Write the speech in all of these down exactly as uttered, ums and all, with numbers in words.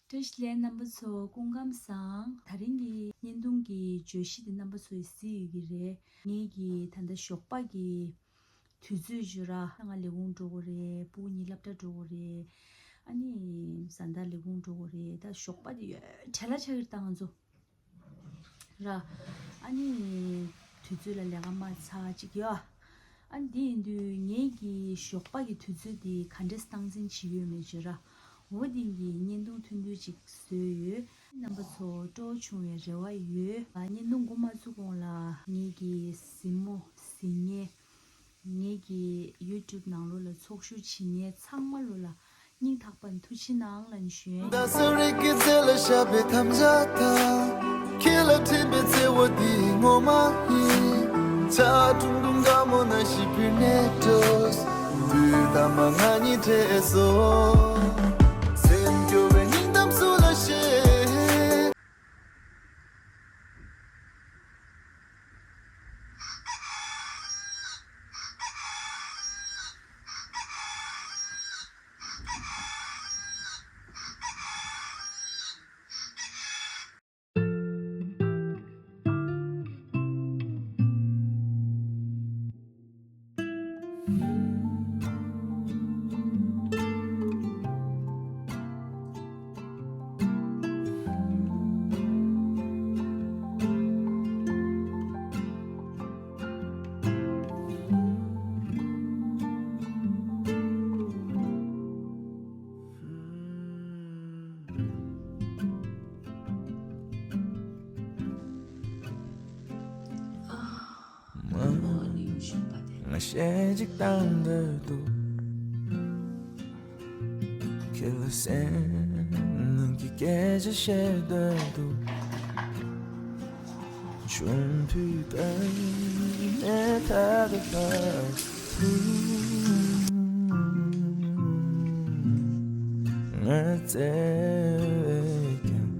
བཀྲ་ཤིས་བདེ་ལེགས་རྣམ་པ་ཚོ། སྐུ་ཁམས་བཟང་། དེ་རིང་གི་བརྙན་ཐུང་གི་བརྗོད་གཞི་དེ་རྣམ་པ་ཚོས་གཟིགས་ཡོད་ཀྱི་རེད། ངེད་ཀྱི་ད་ལྟ་ཞོགས་པ་གི་དུས་ཚོད་བརྗོད་ར། ང་ལས་ཁུངས་འགྲོ་དགོས་རེད། སྤུ་གུ་གཉིས་སློབ་གྲྭ་འགྲོ་དགོས་རེད། ཨ་ནི་བཟའ་ཟླ་ལས་ཁུངས་འགྲོ་དགོས་རེད། ད་ཞོགས་པ་དེ་ཡོད་བྲེལ་ལ་ཆགས་ཀྱི་རེད། ད་ང་ཚོ་ར། ཨ་ནི་དུས་ཚོད་ལ་ལས་ཀ་མ་ཚར་ཅིག་ཡོད། ཨ་ནི་དེ་ཡིན་དུས་ངེད་ཀྱི་ཞོགས་པ་གི་དུས་ཚོད་དེ་ག་འདྲས་སྟངས་འཛིན་བྱེད་ཀྱི་ཡོད་མེད་བརྗོད་ར། འོ་དེ་གི་བརྙན་ཐུང་ཐུང་ཐུང་ཅིག་བཟོས་ཡོད། རྣམ་པ་ཚོ་སྤྲོ་བོ་བྱུང་བའི་རེ་བ་ཡོད། ཨ། བརྙན་ཐུང་འགོ་མ་ཚུགས་གོང་ལ་ངེད་ཀྱི་གཟིགས་མོ་གཟིགས་མཁན། ངེད་ཀྱི་ཡུ་ཊུབ་ནང་ལོགས་ལ་ཚོགས་ཞུགས་བྱེད་མཁན་ཚང་མ་ལོ་ལ་སྙིང་ཐག་པ་ནས་ཐུགས་རྗེ་གནང་ལབ་ནས་ཞུ་ཡ་ཡིན། ད་གསོན་རིག་གི་རྩེ་ལ་བཞག་པའི་དམ་བཅའ་དང་། ཁྱེད་ལ་འཕྲིན་པའི་བརྩེ་བ་འདི་ངོ་མ་ཡིན། ཆར་ཁྲུང་ཁྲུང་དགའ་མོ་ནང་བཞིན་བུད་ནས་འགྲོ། དུས་ད་མ་ང་གཉིས་འཕྲད་སོང་། སེམས་སྐྱོ་བའི་སྙིང་གཏམ་སུ་ལ་བཤད། ང་གཞས་ཅིག་བཏང་འདོད་འདུག་ཁྱེད་ལ་སེམས་ནང་གི་སྐད་ཆ་བཤད་འདོད་འདུག་ཆུང་དུས་ཀ་ནས་ད་ལྟ་བར་དུ་ང་བརྩེ་བས་ཀྱང་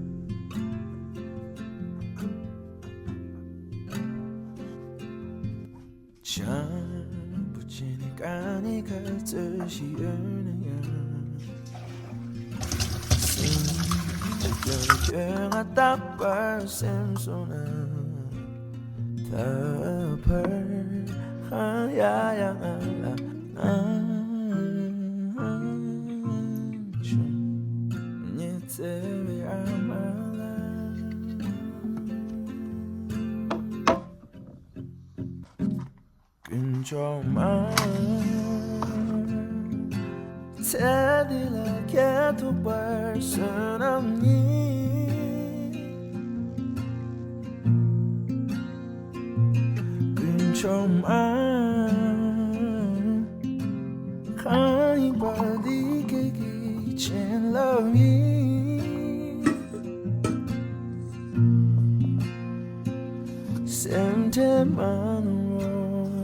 བྱམས་པོ་བྱས་ནས་དཀའ་ངལ་ག་ཚོད་ཞིག་ཡོད་ན་ཡང་། སེམས་ཀྱི་སྐྱོ་ང་རྟག་པར་སེམས་སོང་ན། ད་བར་ཧ་ཡ་ཡ་ང་ལ་ཨང་ཆུང་ཉི་ཚེ་བའི་ཨ་མ་ལ། དཀོན་མཆོག་མ། ཚེ་འདི་ལ་ཁྱེད་ཐུག་པར་བསོད་ནམས་ཉིད། དཀོན་མཆོག་མ། གང་ཡིན་པ་འདི་ཁྱེད་ཀྱི་བྱིན་རླབས་ཡིན། སེམས་ཁྲལ་མ་གནང་རོགས།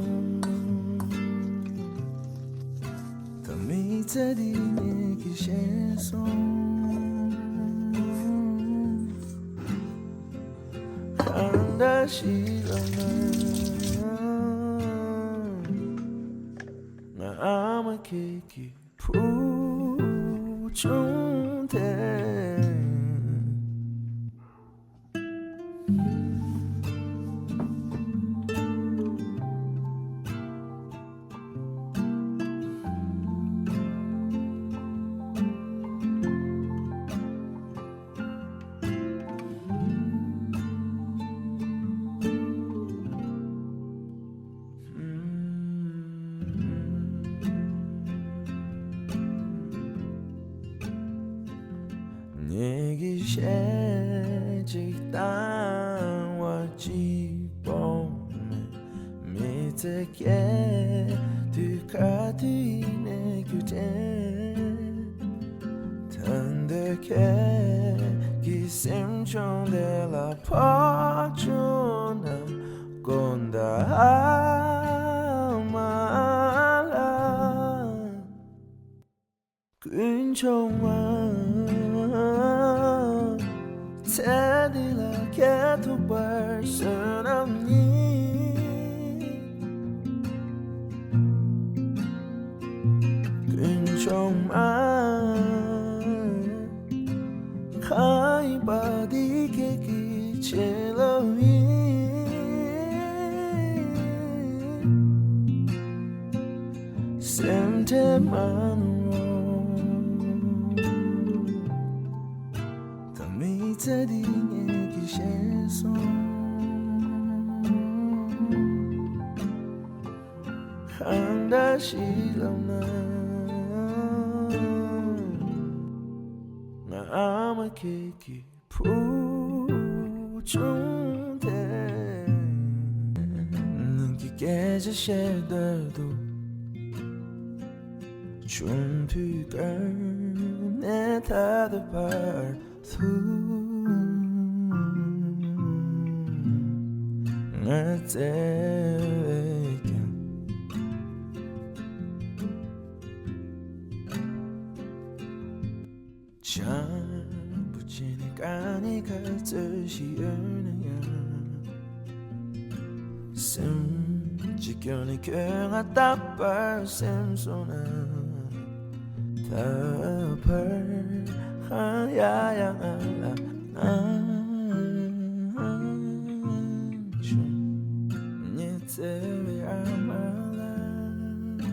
ད་མི་ཚེ་འདི་ངེད་ཀྱིས་ཤེས་སོང་། གང་འདྲ་ཞིག་ལ་ང་ང་ཨ་མ་ཁྱེད་ཀྱི་བུ་ཆུང་དེ། ངེད་ཀྱིས་གཞས་གཅིག་བཏང་བ་གཅིག་པོ་མེད། མི་ཚེ་སྐྱེལ་དུས་ག་དུས་ཡིན་ནའི་རྒྱུ་འབྲས། ད་འདོད་ཁྱེད་ཀྱི་སེམས་ཆུང་དེ་ལ་ཕོག་བྱུང་ན། དགོངས་དག་ཨ་མ་ལགས། དཀོན་མཆོག་མ། ཚེ་འདི་ལ་ཁྱེད་ཐུག་པར་བསོད་ནམས་ཉིད། དཀོན་མཆོག་མ། གང་ཡིན་པ་འདི་ཁྱེད་ཀྱི་བྱིན་རླབས་ཡིན། སེམས་ཁྲལ་མ་གནང་རོགས། ད་མི་ཚེ་འདི་ངེད་ཀྱིས་ཤེས་སོང་། གང་འདྲ་ཞིག་ལབ་ན། ང་ཨ་མ་ཁྱེད་ཀྱི་བུ་ཆུང་དེ། ནང་གི་སྐད་ཆ་བཤད་འདོད་འདུག། ཆུང་དུས་སྐབས་ནས་ད་ལྟ་བར་དུ་ང་བརྩེ་བས་ཀྱང་། བྱམས་པོ་བྱས་ནས་དཀའ་ངལ་ག་ཚོད་ཞིག་ཡོད་ན་ཡང་། སེམས་ཀྱི་སྐྱོན་ནི་ཁྱོད་ང་རྟག་པར་སེམས་སོང་ན། ད་བར་ཧང་ཡ་ཡ་ང་ལ་ཨང་ཆུང་ངེད་བརྩེ་བའི་ཨ་མ་ལགས།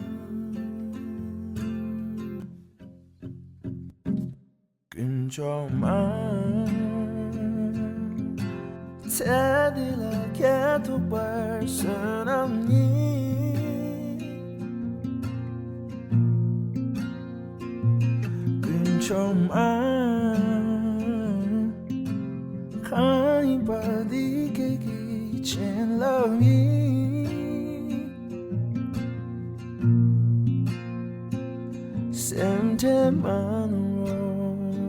དཀོན་མཆོག་མ། ཚེ་འདི་ལ་ཁྱེད་ཐུག་པར་བསོད་ནམས་ཡིན། དཀོན་མཆོག་མ། གང་ཡིན་པ་འདི་ཁྱེད་ཀྱི་བྱིན་རླབས་ཡིན། སེམས་ཁྲལ་མ་གནང་རོགས།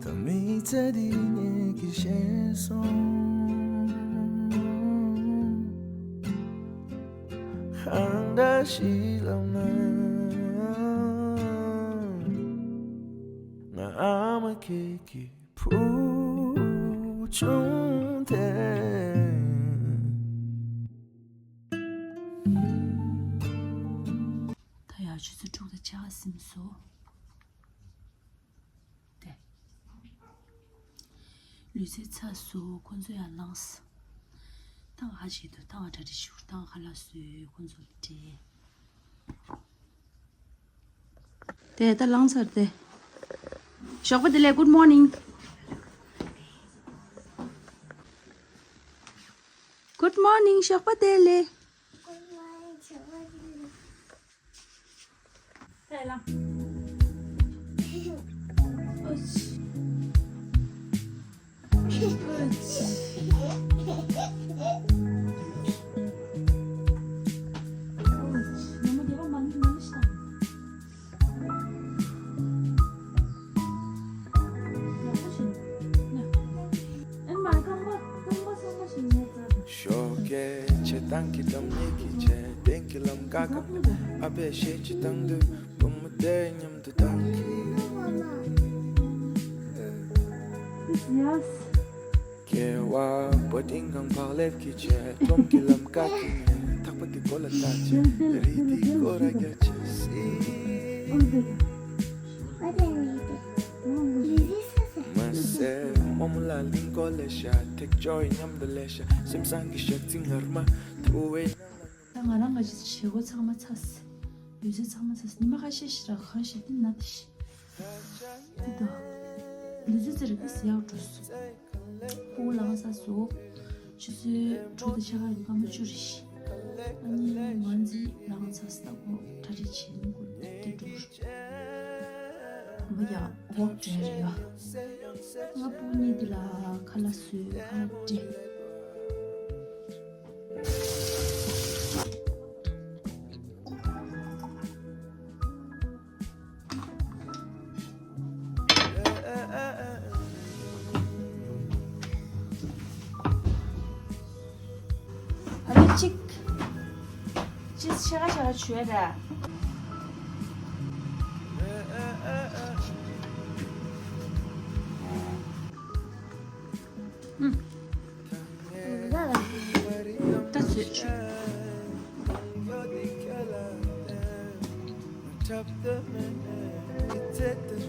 ད་མི་ཚེ་འདི་ངེད་ཀྱིས་ཤེས་སོང་། གང་འདྲ་ཞིག་ལབ་ན། ང་ཨ་མ་ཁྱེད་ཀྱི་བུ་ཆུང་དེ། ད་ཡང་ཆུ་ཚོད་དྲུག་དང་ཕྱེད་ཀ་ཟིན་སོང་། དེ། ལུས་རྩལ་ཚར་སོང་། ཁོ་ཚོ་ཡང་ལངས་སོང་། ད་ང་ཧ་ཅིག་འདུག། ད་ང་གྲ་སྒྲིག་ཞུ། ད་ང་ཁ་ལག་བཟོས། ཁོ་ཚོ་སྤྲད། དེ་ད་ལངས་ཚར་ཏེ། ཞོགས་པ་བདེ་ལེགས། Good morning. Good morning. ཞོགས་པ་བདེ་ལེགས། ཞོགས་ཀས་ཆེ་བཏང་གི་འགྲམ་ཉེ་གི་ཆེ་བསྟན་གི་ལམ་ཀ་ཀ་ཨ་ཕས་བཤད་ཅི་བཏང་དུས་བུ་མོ་དེ་མཉམ་དུ་བཏང་གི། Yes. ཁེ་བ་པོ་ཏིང་གང་བག་ལེབ་ཀྱི་ཆེ་སྟོམ་གི་ལམ་ཀ་ཀི་ནས་ཐག་པ་དེ་གོ་ལ་ལྟ་ཆེ་རི་དེ་གོ་ར་རྒྱ་ཆེ་སི། མ་སེ་མོ་མོ་ལ་ལིང་གོ་ལེ་ཤ་ཐེག་ཅོ་ཡི་མཉམ་དུ་ལེ་ཤ་སེམས་བཟང་གི་ཞག་ཚི་ངར་མ་ཐུ་བའི། ད་ང་རང་ག་ཅི་བྱེད་སྒོ་ཚང་མ་ཚར་སོང་། ལུས་རྩལ་ཚང་མ་ཚར་སོང་། ཉི་མ་ཁ་ཤས་ཤིག་ར་གང་ཤེས་ཏེ་ན་ཏི་ཤི། དེ་དང་། ལུས་རྩལ་ཚར་རེ་ཏི་སི་ཡག་འགྲོ་སོང་། ཕྲུ་གུ་ལངས་ས་སོང་། ཆུ་ཚོད་དྲུག་དང་ཕྱེད་ཀ་ཡིན། སྐར་མ་བཅུ་རེ་ཤི། ཨ་ནི་ང་ཚི་ལངས་ས་སྟག་གོ་གྲ་སྒྲིག་བྱེད་ནི་གོ་དེ་འགྲོ་རུ། མ་ཡ་ཝོག་འདྲ་རེད་ཡ། ང་ཕྲུ་གུ་གཉིས་དེ་ལ་ཁ་ལག་བཟོས་ཁ་ལག་སྤྲད། ཨ་ནི་གཅིག་གཅིག་ཕྱེད་ཀ་ཕྱེད་ཀ་བྱོས་ར། ད་བཟོས་བྱོས། ང་དེ་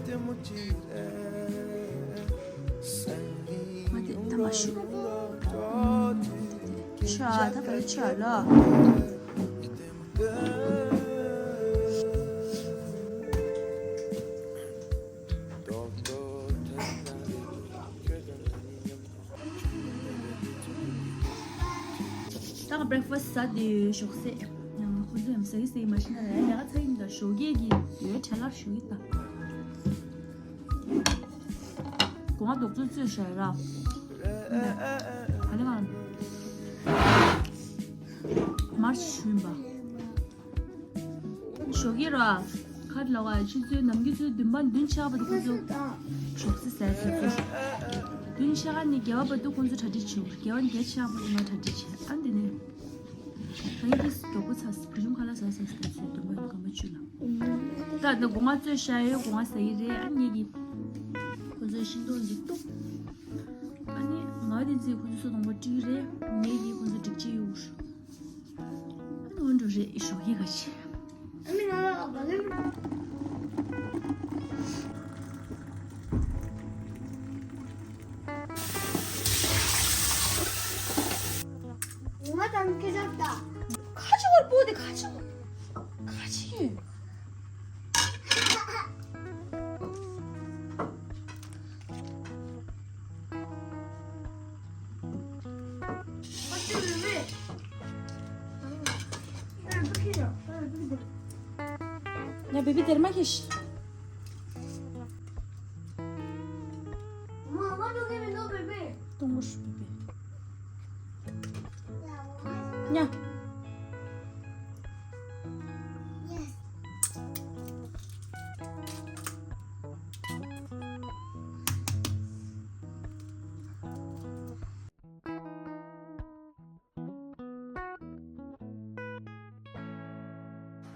ཐ་མ་ཞུ། ཆུ་ཨ་ད་བར་ཆུ་ཨ་ལ། ད་ང་breakfast་ཟ་དེ་ཞོགས་ཟས། ཡང་ཁོ་ཚོ་ཡང་ཟ་གི་ཟ་གི་མ་ཤེས་ན་ཡང་ལས་ཀ་ཚ་གི་མི་འདུག་ཞོགས་ཀས་ཀྱི་ཡོད་བྲེལ་ལ་ཞུ་གི་ད། སྒོ་ང་རྡོག་ཚོ་བཙོས་ཤག་ར། ག་ལེ་གང་། མར་ཞུན་པ། ཞོགས་ཀས་ར། ཁ་ལ་བ་ཆུ་ཚོད་ནམ་རྒྱུན་ཚོད་བདུན་པ་བདུན་ཆགས་པ་དུ་ཁོ་ཚོ། ཞོགས་ཟས་ཟས་ཚོད་ཚོད། བདུན་ཆགས་ནས་བརྒྱད་པ་བར་དུ་ཁོ་ཚོ་གྲ་སྒྲིག་བྱེད། བརྒྱད་པ་ནས་བརྒྱད་ཆགས་བར་དུ་ང་གྲ་སྒྲིག་བྱེད་ཨ་འདི་ནས། ད་ཡིན་གྱི་མགྱོགས་པོ་ཚ་བུ་ཆུང་ཁ་ལག་ཟ་ཟ་ཟ་ཚོད་བདུན་པ་ཡིན་སྐར་མ་བཅུ་ལ། ད་ད་སྒོ་ང་བཙོས་ཤག་ཡོད་སྒོ་ང་ཟ་ཡི་རེད་ཨ་ངེད་ཀྱི། ཁོ་ཚོའི་ཤིང་ཏོག་འདི་གཏུབ། ཨ་ནི་ང་དེ་ཚོས་ཁོ་ཚོ་སོ་དང་པོ་བཀྲུས་རེད་ངེད་ཀྱིས་ཁོ་ཚོ་སྒྲིག་ཅི་ཡོད། ཨ་ནི་འོན་འགྲོ་རེད་ཞོགས་ཀས་ག་ཆེ། ང་དང་སྐད་ཆ་ད། ཁ་ཆེ་བར་པོ་དེ་ཁ་ཆེ་བར། ཁ་ཆེ་ཡོད། ཡ་བེ་བི་དེར་མ་ཁེ་ཤི། ཏུང་མོ་ཤུ་བེ་བི། ཉ།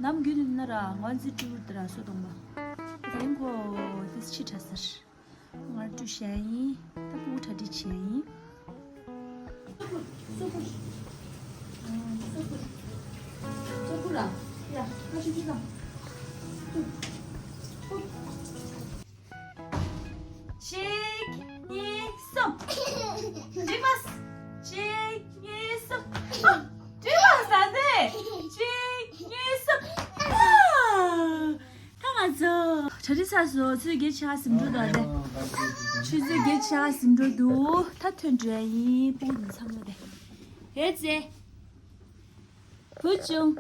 ནམ་རྒྱུན་ན་ར་ང་ཚོའི་ཀྲུའུ་ཏི་ར་སོ་གཏོང་བ། ད་རིང་ཁོ་དེ་ཕྱི་དྲགས་ཟེར། ང་ཀྲུའུ་བྱས་ཡིན། ད་སྤུ་གུ་གྲ་སྒྲིག་བྱས་ཡིན། སོ་སོ་སོ་སོ་སོ་སོ་ར་ཡ་ཁ་ཆུ་ཆུ་དང་། གཅིག་གཉིས་གསུམ། འགྲིག་མ། གཅིག་གཉིས་གསུམ། འགྲིག་མ་ཟ་འདི། གཅིག་གཉིས་གསུམ། ཨ། ད་ང་ཚོ་གྲ་སྒྲིག་ཚར་སོང་། ཆུ་ཚོད་བརྒྱད་ཆགས་ཟིན་འགྲོ་འདུག་ཨ་ནི། ཆུ་ཚོད་བརྒྱད་ཆགས་ཟིན་འགྲོ་འདུག་ད་ཐོན་འགྲོ་ཡ་ཡིན། སྤུ་གུ་འདི་ཚང་མ་དེ། ཨེ་ཙེ། བུ་ཆུང་།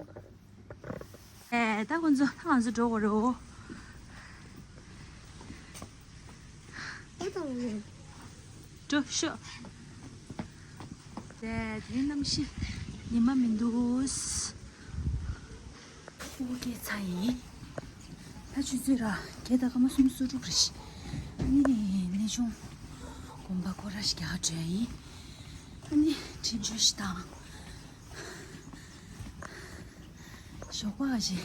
ཨེ་ད་ཁོང་ཚོ་ད་ང་ཚོ་འགྲོ་དགོས་རེད། འགྲོ་ཤོག་དེ་དེ་གནམ་གཤིས་ཉི་མ་མི་འདུག་སྤུ་གུ་སྐྱེས་ཚར་ཡིན། ད་ཆུ་ཚོད་ར་བརྒྱད་དང་སྐར་མ་སུམ་ཅུ་སོ་དྲུག་རེད། ཨ་ནི་གནས་ཆུང་དགོན་པ་སྐོར་ར་ཞིག་རྒྱག་འགྲོ་ཡིན། ཨ་ནི་དྲིན་ཆོས་ཤིག་དང་། ཞོགས་པ་ག་ཞིག་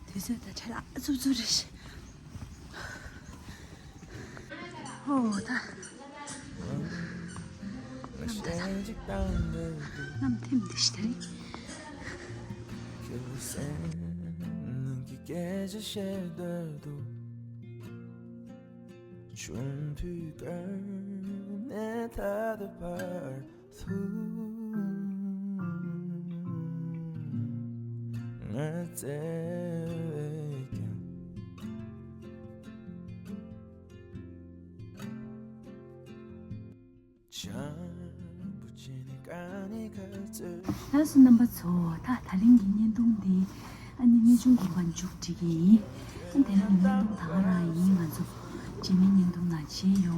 དུས་ཚོད་དང་བྲལ་ཨ་ཙུབ་ཙུབ་རེད་ཤག་ཨོ་ད། གནམ་ད་ད། གནམ་ཐིམ་འདི་ཤི་ད་རེད། ལགས་སོ་རྣམ་པ་ཚོ། ད་ད་རིང་གི་བརྙན་ཐུང་འདི་ཨ་ནི་གནས་ཆུང་དགོན་པ་མཇུག་སྒྲིལ་གྱི་ཡིན། ཨ་དེ་རིང་གི་བརྙན་ཐུང་ད་ག་རང་ཡིན། ང་ཚོ་རྗེས་མའི་བརྙན་ཐུང་ནང་མཇལ་ཡོང་།